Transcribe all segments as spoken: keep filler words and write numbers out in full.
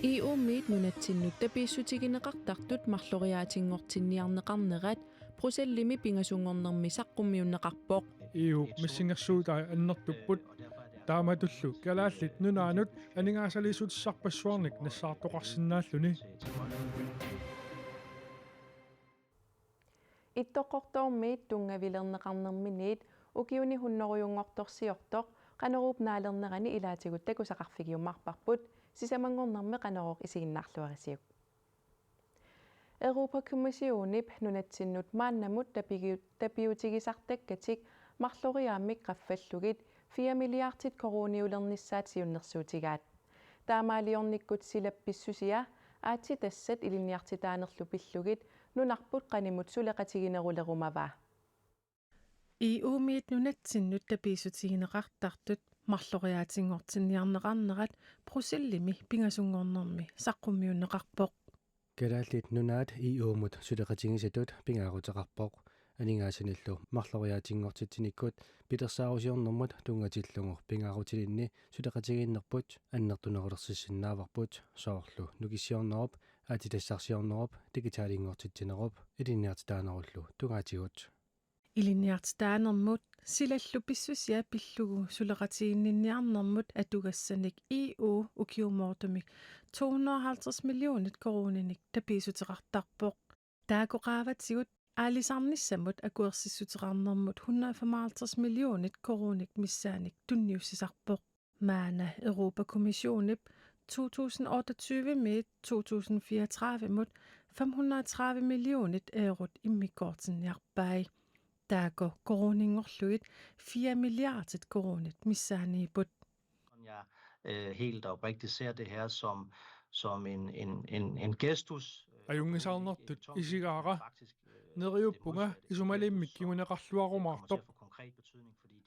E U-miit nunatsinnut tapiissutigineqartartut marloriaatinngortinniarneqarnerat Bruxellesimi pingasunngornermi saqqummiunneqarpoq. E U missingersuutai annertupput. Taamatullu Kalaallit Nunaannut aningaasaliissutissarpassuarnik nassaartoqarsinnaalluni. Ittoqqortoormiit tunngavilerneqarnerminiit ukiuni hunnorujunngortorsiortoq Qanoruup naalernerani ilaatigut takusaqarfigiumaarparput, sisamanngornermi Qanorooq isiginnaarluarisiuk. Europa-Kommissionip nunatsinnut maannamut tapigiu-, tapiutigisartakkatik marloriaammik qaffallugit fire milliardit koruuniulernissaat siunnersuutigaat. Taamaaliornikkut silap pissusia aatsitassat ilinniartitaanerlu pillugit nunarput qanimut suleqatiginerulerumavaa. E U-miit nunatsinnut tapiissutigineqartartut marloriaatinngortinniarneqarnerat Bruxellesimi pingasunngornermi saqqummiunneqarpoq. Kalaallit Nunaat E U-mut suleqatigisatut pingaaruteqarpoq. Aningaasanillu marloriaatinngortitsinikkut pilersaarusiornermut tunngatillugu pingaarutilinni suleqatigiinnerput annertunerulersissinnaavarput, soorlu nukissiornerup, aatsitassarsiornerup, digitalinngortitsinerup, ilinniartitaanerullu tungaatigut. Ilinniartitaanermut silallu pissusia pillugu suleqatiginninniarnermut atugassanik E U ukiumoortumik to hundrede og halvtreds millionit koruuninik tapiissuteqartarpoq. Taakku qaavatigut aalisarnissamut akuersissuteqarnermut hundrede og femoghalvtreds millionit koruunik missaanik tunniussisarpoq. Maanna Europa-Kommissionip to tusind otteogtyve-miit to tusind fireogtredive-mut fem hundrede og tredive millionit eurot immikkoortinniarpai. Taakku koruuninngorlugit fire milliardit koruunit missaaniipput. Jeg øh, helt oprigtigt ser det her som, som en, en, en, en gestus. Ajunngisaarnartut isigaara. Neriuppunga isumalimmik kinguneqarluarumaartoq.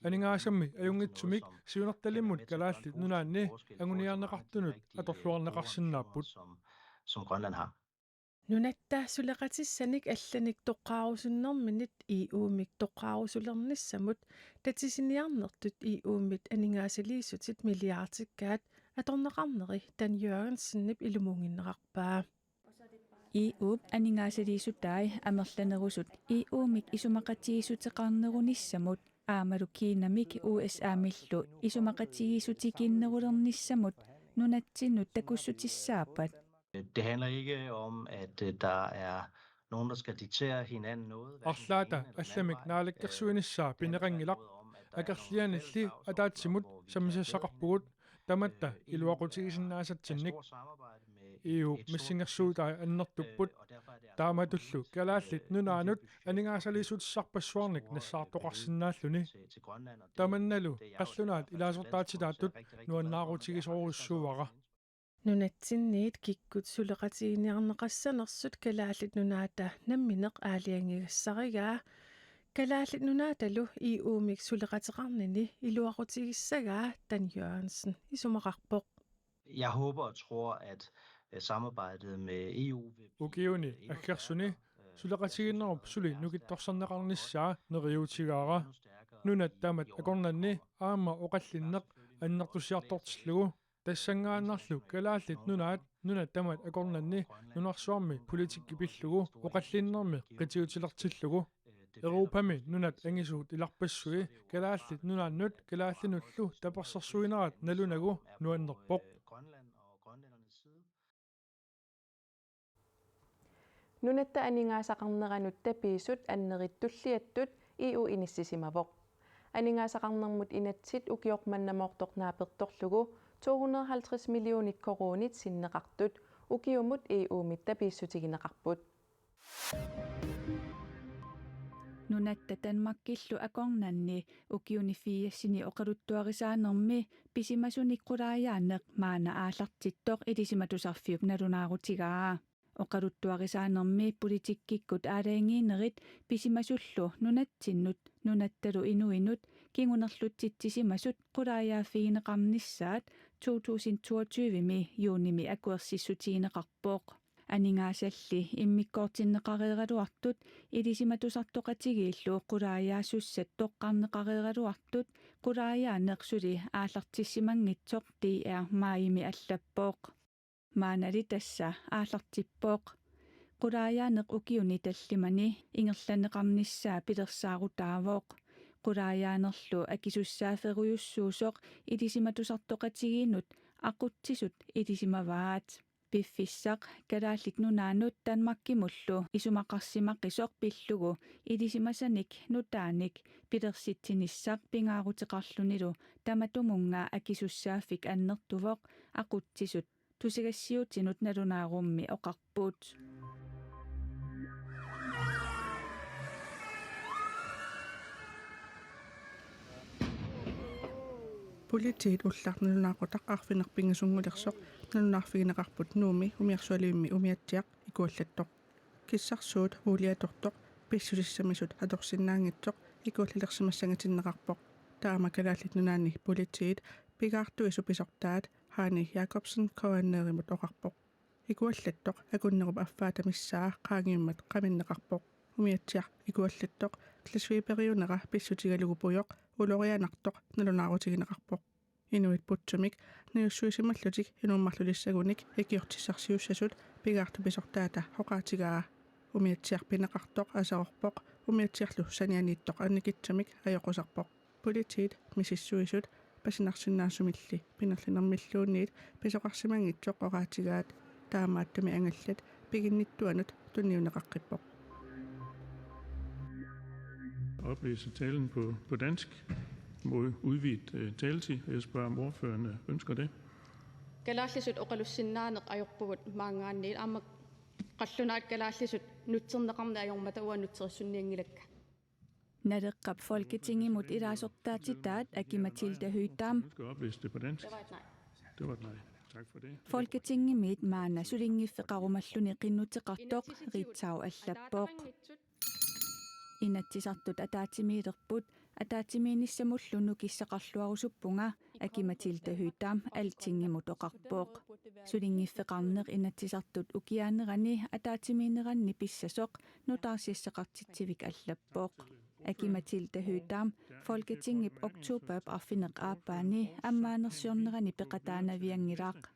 Aningaasammi ajunngitsumik siunertalimmut Kalaallit Nunaanni anguniarneqartunut atorluarneqarsinnaapput. Som, som Grønland har. Nunatta suleqatissanik allanik toqqaarusunnerminit E U-mik toqqaarusulernissamut tatisiniarnertut E U-mit aningaasaliissutit milliardikkaat atorneqarneri Dan Jørgensenip ilumuunngikkaluarpaa. E U-p aningaasaliissutai amerlanerusut E U-mik isumaqatigiissuteqarnerunissamut aammalu Kinamik U S A-millu isumaqatigiissutigiinnerulernissamut nunatsinnut takussutissaappat. Det handler ikke om, at øh, der er nogen, der skal diktere hinanden noget. Arlaata allamik naalakkersuinissaa pineqanngilaq, akerlianilli ataatsimut sammisassaqarpugut tamatta iluaqutigisinnaasatsinnik. E U missingersuutai annertupput. Taamatullu Kalaallit Nunaannut aningaasaliissutissarpassuarnik nassaartoqarsinnaalluni. Tamannalu qallunaat ilaasortaatitaattut nuannaarutigisorujussuuara. Nunatsinniit kikkut suleqatiginiarneqassanersut Kalaallit Nunaata nammineq aalajangigassarigaa. Kalaallit Nunaatalu E U-mik suleqateqarnini iluaqutigissagaa Dan Jørgensen isumaqarpoq. Jeg håber og tror, at øh, samarbejdet med E U vil blive Ukiuni aggersuni suleqatigiinnerup suli nukittorsarneqarnissaa neriuutigaara. Nunat tamat akornanni aamma oqallinneq annertusiartortillugu. Tassanngaannarlu Kalaallit Nunaat nunat tamat akornanni nunarsuarmi politikki pillugu oqallinnermi qitiutilertillugu. Europami nunat angisuut ilarpassui Kalaallit Nunaannut kalaallinullu tapersersuinerat nalunagu nuannerpoq. Nunatta aningaasaqarneranut tapiissut annerit tulliattut E U inissisimavoq. Aningaasaqarnermut inatsit ukioq mannamoortoq naapertorlugu to hundrede og halvtreds millionit koruunit sinneqartut ukiumut E U-mit tapiissutigineqarput. Nunatta Danmarkillu akornanni ukiuni firsini oqaluttuarisaanermi pisimasunik qulaajaaneq maanna aallartittoq Ilisimatusarfiup nalunaarutigaa. Oqaluttuarisaanermi politikkikkut aalajangiinerit pisimasullu nunatsinnut nunattalu inuinut kingunerlutsitsisimasut qulaajaaffigineqarnissaat to tusind toogtyve-mi juunimi akuersissutigineqarpoq. Aningaasalli immikkoortinneqareeraluartut ilisimatusartoqatigiillu qulaajaasussat toqqarneqareeraluartut qulaajaaneq suli aallartissimanngitsoq D R Maajimi allappoq. Maannali tassa aallartippoq. Qulaajaaneq ukiuni tallimani ingerlanneqarnissaa pilersaarutaavoq. Qulaajaanerlu akisussaaffeerujussuusoq ilisimatusartoqatigiinnut aqutsisut ilisimavaat. Piffissaq Kalaallit Nunaannut Danmarkimullu isumaqarsimaqisoq pillugu ilisimasanik nutaanik pilersitsinissaq pingaaruteqarlunilu tamatumunnga akisussaaffik annertuvoq aqutsisut tusagassiuutinut nalunaarummi oqarput. Politiit ulloq nalunaaqutaq arfineq-pingasunngulersoq nalunaarfigineqarput Nuummi umiarsualivimmi umiatsiaq ikuallattoq. Kissarsuut uuli atortoq pissusissamisut atorsinnaanngitsoq ikuallalersimassangatinneqarpoq. Taama Kalaallit Nunaanni politiit pigaartuisut pisortaat Hanne Jakobsen K N R-imut oqarpoq. Ikuallattoq akunnerup affaata missaa qaangiummat qaminneqarpoq. Umiatsiaq ikuallattoq Glasvigeriunera pissutigalugu pujoq ulorianartoq nalunaarutigineqarpoq. Inuit putsumik najussuisimallutik inuummarlulissagunik ikiortissarsiussasut pigaartut pisortaata oqaatigaa. Umiatsiaq pineqartoq aserorpoq, umiatsiarlu sanianiittoq annikitsumik ajoqusarpoq. Politiit misissuisut pasinarsinnaasumilli pinerlinermilluunniit pisoqarsimanngitsoq oqaatigaat, taamaattumik angallat piginnittuanut tunniunneqaqqippoq. Oplæse talen på, på dansk mod udvidet øh, taletid. Jeg spørger, om ordføreren øh, ønsker det. Kalaallisut oqalussinnaaneq ajorpugut maanngaanniit aamma qallunaat kalaallisut nutserneqarneq ajormata uanga nutserissunnianngilakka. Naleqqap Folketingimut ilaasortaatitaat Aki-Matilda Høegh-Dam. Ønsker at oplæse det på dansk. Det var et nej. Det var et nej. Tak for det. Folketingimiit maanna sulinngiffeqarumalluni qinnuteqartoq Ritzau allappoq. Inatsisartut ataatsimiilerput ataatsimiinnissamullu nukissaqarluarusuppunga, Aki-Matilda Høegh-Dam Altingimut oqarpoq. Sulinngiffeqarneq Inatsisartut ukiaanerani ataatsimiinneranni pissasoq nutaarsiassaqartitsivik allappoq. Aki-Matilda Høegh-Dam Folketingip oktoberip arfineq-aappaani ammaanersiornerani peqataanavianngilaq.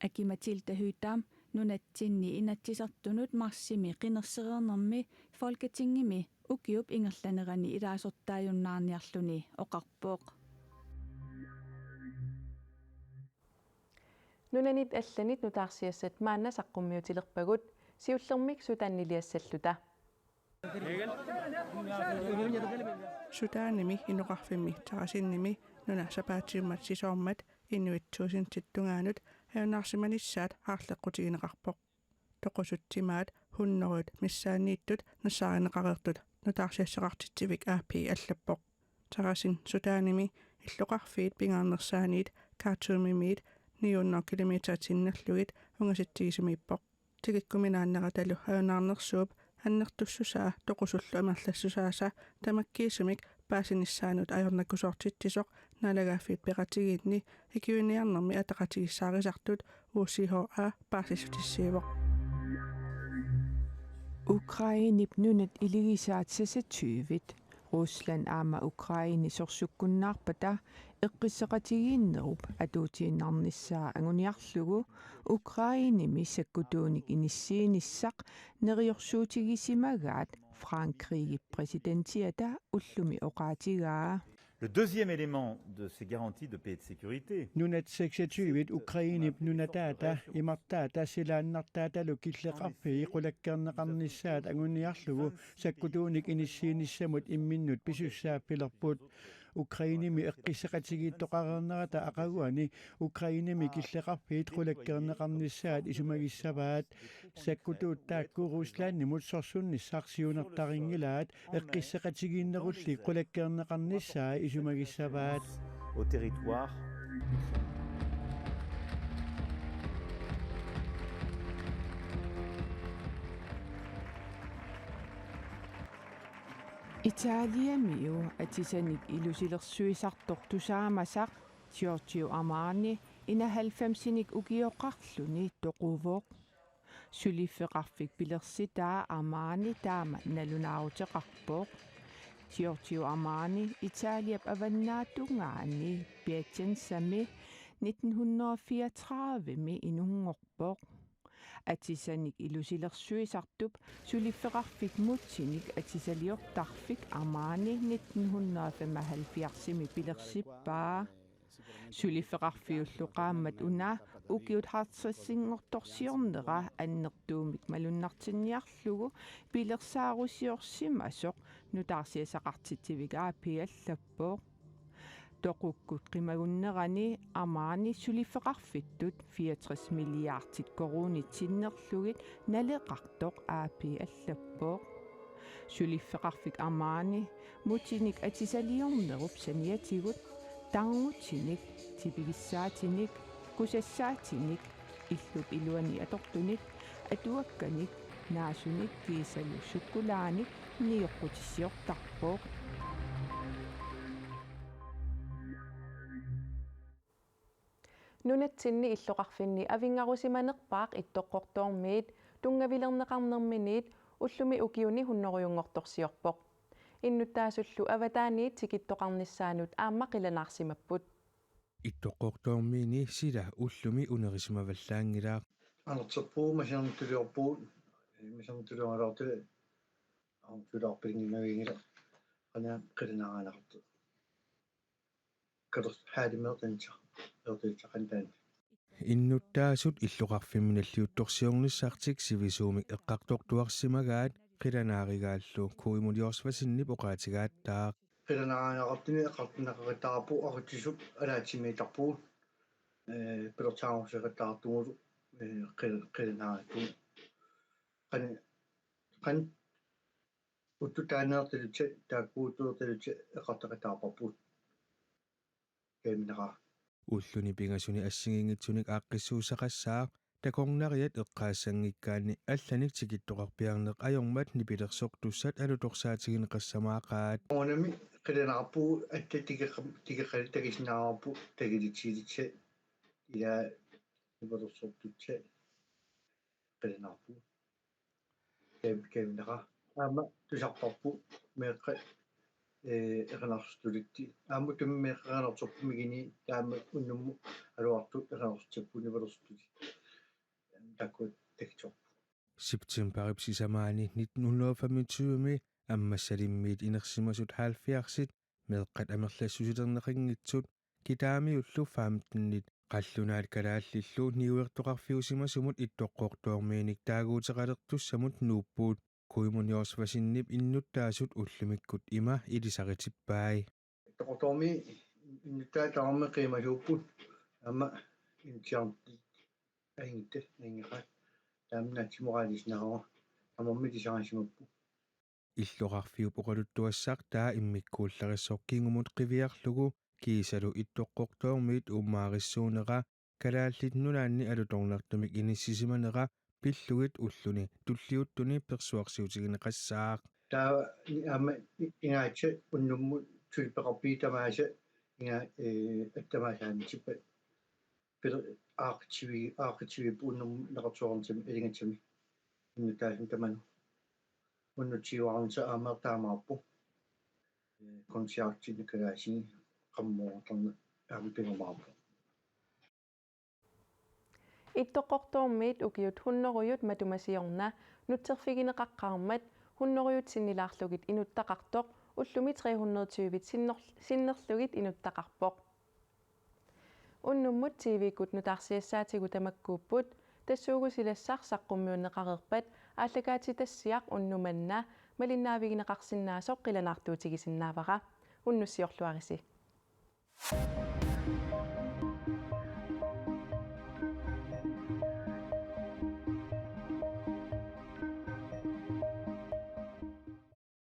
Aki-Matilda Høegh-Dam nunatsinni Inatsisartunut marsimi qinersereernermi Folketingimi ukiup ingerlanerani ilaasortaajunnaarniarluni oqarpoq. Nunanit allanit nutaarsiassat maanna saqqummiutilerpagut, siullermik Sudaniliassalluta. Sudanimi inoqarfimmi Tarasinimi nuna sapaatiummat sisoormat inuit tuusintit tungaanut ajunaarsimanissaat aarleqqutigineqarpoq. Toqusut timaat hunnorujut missaanniittut nassaarineqareersut nutaarsiassaqartitsivik A P allappoq. Tarasin Sudanimi illoqarfiit pingaarnersaaniit Khartoumimiit ni hundrede kilometer sinnerlugit ungasitsigisumiippoq. Tikikkuminaanneratalu ajunaarnersuup annertussusaa toqusullu amerlassusaasa tamakkiisumik paasinissaanut ajornakusoortitsisoq naalagaaffiit peqatigiinni ikiuiniarnermi ataqatigiissaarisartut U C H R paasissutissiivoq. Ukrainep nunat iligisaat seksogtyve Rusland aamma Ukraine sorsukkunnaarpata eqqissaqatigiinnerup atuutiinnarnissaa anguniarlugu Ukrainemi sakkutuunik inissiinissaq neriorsuutigisimagaat Frankrigip præsidentiata ullumi oqaatigaa. Le deuxième élément de ces garanties de paix et de sécurité. Nunat seksogtyve Ukrainep nunataata imartaata silaannartaatalu killeqarfii qulakkeerneqarnissaat anguniarlugu sakkutuunik inissiinissamut imminnut pisussaaffilerput. Ukrainemi eqqissaqatigiittoqareernerata aqaguani Ukrainemi killeqarfiit qulakkeerneqarnissaat isumagissavaat. Sakkutuut taakku Ruslandimut sorsunnissaq siunertarinngilaat, eqqissaqatigiinnerulli qulakkeerneqarnissaa isumagissavaat. Au territoire. Italiamiu atisanik ilusilersuisartoq tusaamasaq Giorgio Armani enoghalvfemsinik ukioqarluni toquvoq. Suliffeqarfik pilersitaa Armani taama nalunaaruteqarpoq. Giorgio Armani Italiap avannaatungaani Piacenzami nitten hundrede og fireogtredive-mi inunngorpoq. Atisanik ilusilersuisartup suliffeqarfik Mutinik atisaliortarfik Amaani nitten hundrede og femoghalvfjerds-imi pilersippaa. Suliffeqarfiullu qaammat una ukiut halvtredsinngortorsiornera annertuumik malunnartinniarlugu pilersaarusiorsimasoq nutaarsiassaqartitsivik A P allappoq. Toqukkut qimagunnerani Amaani suliffeqarfittut fireogtres milliardit koruunit sinnerlugit naleqartoq A P allappoq. Suliffeqarfik Amaani Mutinik atisaliornerup saniatigut tarnutinik, tipigissaatinik, kusassaatinik, illup iluani atortunit, atuakkanik, naasunik kiisalu sukkulaanik nioqqutissiortarpoq. Nunatsinni illoqarfinni avinngarusimanerpaaq Ittoqqortoormiit tunngavilerneqarnerminiit ullumi ukiuni hunnorujunngortorsiorpoq. Innuttaasullu avataaniit tikittoqarnissaannut aamma qilanaarsimapput. Ittoqqortoormiini sila ullumi unerissimavallaanngilaq. Anerterpugut, masianartuliorpugut, masianartulioralaartut aamma tulaarpilinnginaviingila qanoq qilanaarineqartoq. Katersup haalimeertansa ertilissaqantaan. Innuttaasut illoqarfimmi nalliuttorsiornissartik sivisuumik eqqartortuarsimagaat qilanaarigaallu Kuimut Josefsenip oqaatigaattaa. Qilanaarineqartuni eqqartorneqaqattaarpugut, aqutsisup alaatsimiittarpugut, ee, pilersaarusseqattaartugulu, ee, qil-, qilanaartugut. Qan-, qan-, uttut taaneertalutit, taakkuuteertalutit eqqartoqattaarparput. Kamineqaaq. Ulluni pingasuni assigiinngitsunik aaqqissuussaqassaaq, takornariat eqqaassanngikkaanni allanik tikittoqarpiarneq ajormat nipilersortussat alutorsaatigineqassamaaqaat. Uunami qilanaarpugut, atta tikeqqa-, tikeqqalit takusinnaavarput, takilitsiilitsi, ilaa nipilersortutsi qilanaarpugut. Kami-, kamineqaaq. Aamma tusarparput meeqqat, ee, erinarsortullutik. Aamma tumi meeqqat erinarsorput mikini taama unnummut aluartut erinarsortipput nipilersortullutik. Taakku takitsoorput. Septemberip sisamaani nitten hundrede og femogtyve-mi Ammassalimmiit inersimasut halvfjerdsit meeqqat amerlassusilerneqanngitsut, kitaamiullu femtenit qallunaat kalaallillu niuertoqarfiusimasumut Ittoqqortoormiinik taaguuteqalertussamut nuupput. Kuimut Josefsenip innuttaasut ullumikkut ima ilisaritippai. Ittoqqortoormiit innuttaasut tamarmik qiimasuupput. Aamma intiarnit ajunngitsut ajunngikkaat. Taamaallaat timoraalisnaava. Tamarmik ilisarisimapput. Illoqarfiup oqaluttuassartaa immikkuullarissoq kingumut qiviarlugu kiisalu Ittoqqortoormiit uummarissuunera Kalaallit Nunaanni alutornartumik inissisimanera pillugit ulluni tulliuttuni persuarsiutigineqassaaq. Taava aamma i-, ingaatsa unnummut suliffeqarfiit tamaasa inga-, ee, attamaasaanisippat pil-, aaqqissuuvi-, aaqqissuuvipput unnummut neqersuarnitsinni alingatsami innuttaasunut tamanut. Unnussiuarnissaq aamma taamaappoq. Ee, koncertinik kalaallisut qammoortarneq aamma piumaarpoq. Ittoqqortoormiit ukiut hunnorujut matuma siorna nutserfigineqaqqaarmat hunnorujut sinnilaarlugit inuttaqartoq ullumi tre hundrede tyve sinnor-, sinnerlugit inuttaqarpoq. Unnummut T V-kkut nutaarsiassaatigut tamakkuupput, tassuugu silassaq saqqummiunneqareerpat aallakaatitassiaq unnuk manna malinnaavigineqarsinnaasoq qilanaartuutigisinnaavara. Unnussiorluarisi.